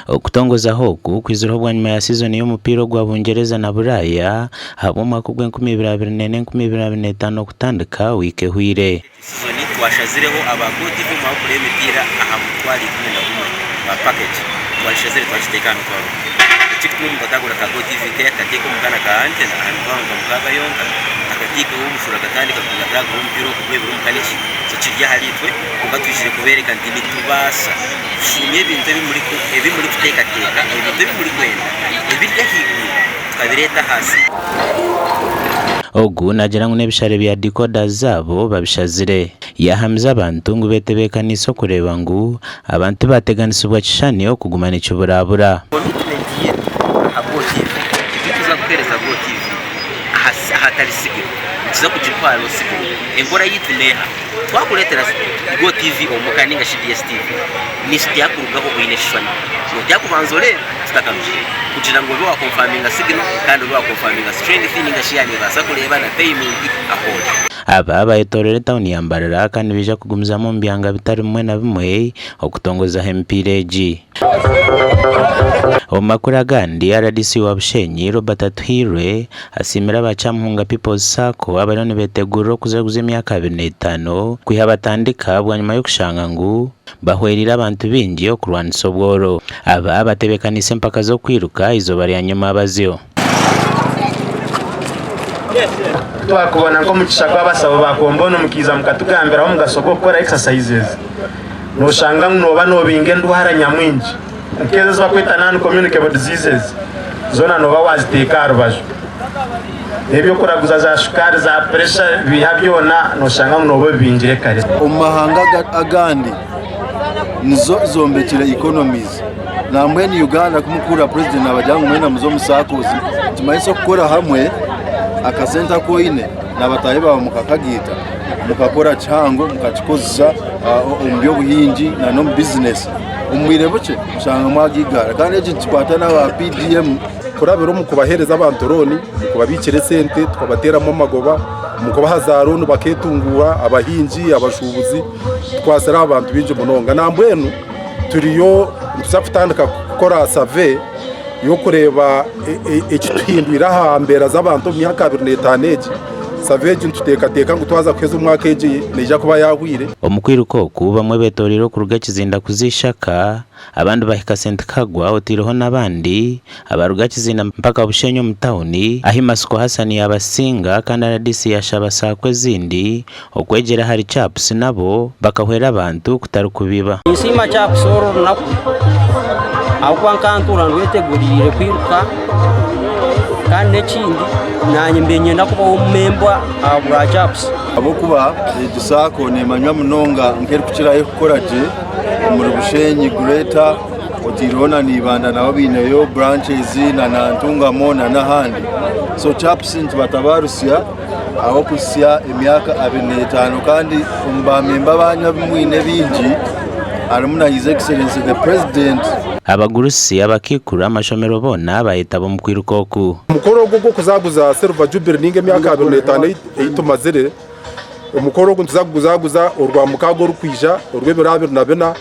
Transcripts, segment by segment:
Okutongozaho oku kwizireho bwanyima ya sizoni y'omupiira ogwa Bungyereza na Buraaya ahabw'omwaka ogw'enkumiibiri abiri n'ena 2025 kutandika wiiki ehweire. Sizoni twashazireho aba GoTv omwaka gw'okureeba emipiira aha mutwaro 11 gwa package twagishazire twagiteeka aha mitwaro ekirikutuma omuntu atagura ka GoTv ke akateeka omu kana ka antenna aha mitwaro nka mukaaga yonka akateekaho obushuru akatandika kugura omupiira okugura ebiri omu kaniki so kiri ahari itwe kwonka twizire kubeereka nti nitubaasa kushuumya ebintu ebi murikuteekateeka ebintu ebi murikwenda ebiri ahaiguru tukabireeta ahansi. Ogu naagira ngu n'ebishare bya decoders zaabo babishazire. Yaahamiza abantu ngu betebeekaniise okureeba ngu abantu tibaateganisibwa kishushani okuguma nikiburabura. Commitment yaitu aha GoTv, tituza kuheereza GoTv ahatari signal, nituza kugikuha hariho signal. Enkora yaitu neeha? Twakureetera GoTv omuka ninga shi DSTV, nityakurugaho oine ekishushani. Notyakubanza oreebe tutakarugire kugira ngu obe wakonfaminga signal kandi obe wakonfaminga strength ninga shi yaaba neebaasa kureeba na payment ahu ori. Aba bayetoorera etauni ya Mbarara kandi nibaija kugumizamu omu byanga bitari bimwe na bimwe okutongozaho emipiira egi. Omu makuru agandi, rdc wa Bushenyi, Robert Atuhairwe asiimire aba Kyamuhunga People's Sacco abariyo nibetegurira okujaguza emyaka 25 kwiha batandika bwanyima y'okushanga ngu bahwereire abantu baingi okurwanisa obworo. Aba batebeekaniise empaka z'okwiruka eizooba rya nyomabazyo. Twakubona nk'omugisha gw'abasaho ba Komboni mukaija mukatugambiraho omugasho gw'okukora exercises, noshanga ngu noba nobinga endwara nyamwingi nk'ezo ezi bakweta non communicable diseases zoona noba waziteeka aha rubaju. N'eby'okuraguza za shukaari, za pressure biiha byona noshanga ngu noba obibingire kare. Omu mahanga agandi nizo zombekire economies. Nambwenu Uganda ku mukuhurira president nabagira ngu mwena muze omu SACCOs nikimanyisa okukora hamwe akasente aku oine na bataahi baawe mukakagaita mukakora kihango mukakikozesa omu by'obuhingi nana omu bizinesi omu bwire bukye oshanga mwagaigara kandi eki nikikwata n'aba PDM. Kurabira omu kubaheereza abantu looni, omu kubabiikira esente tukabateeramu amagoba, omu kubaha za looni bakeetunguura, abahingi, abashuubuzi, tukwatsire abantu baingi munonga. Nambwenu turiyo nituza kutandika kukora save y'okureeba ekituhindwire aha mbeera z'abantu omu myaka 25 egi. Save egi nituteekateeka ngu twaza kuheza omwaka egi neija kuba yaahwire. Omu kwiruka oku, bamwe betoreire okuruga Kizinda kuza Ishaka, abandi bahika St Kagwa otaireho n'abandi abaruga Kizinda mpaka Bushenyi omu tauni ahi Masiko Hassan yabasinga kandi rdc yashaba Sacco ezindi okwegyera ahari CAPS nabo bakahwera abantu kutari kubiba. Ninsiima CAPS oru runaku ahabw'okuba nkaba ntuura ndweteguriire kwiruka kandi n'ekindi naanye mbaire niinyenda kuba omumemba ahabwa CAPS. Ahabw'okuba egi saako neemanywa munonga nk'erikukirayo kukora gye omuri Bushenyi Greater otaireho na Ibanda nabo baineyo branches na Ntungamo na n'ahandi. So CAPS nitubatabarutsya ahabw'okuhitsya emyaka 25 kandi omu baamemba banyu abu mwine baingi harimu na His Excellency the President. Abagurusi, abakaikuru, amashomero boona baayetaba omu kwiruka oku. Omukoro ogu ogw'okuzaguza Silver Jubilee ninga emyaka 25 ei tumazire, omukoro ogu nituza kuguzaguza Orwamukaaga orukwija orw'ebiro 24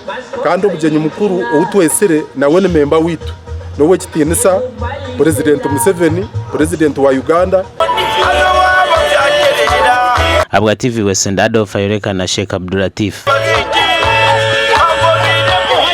kandi omugyenyi mukuru ou twetsire nawe ni memba waitu n'ow'ekitiinisa Purezidenti Museveni, Purezidenti wa Uganda. Ahabwa TV West Adolf Ayoreka na Sheikh Abdulatif.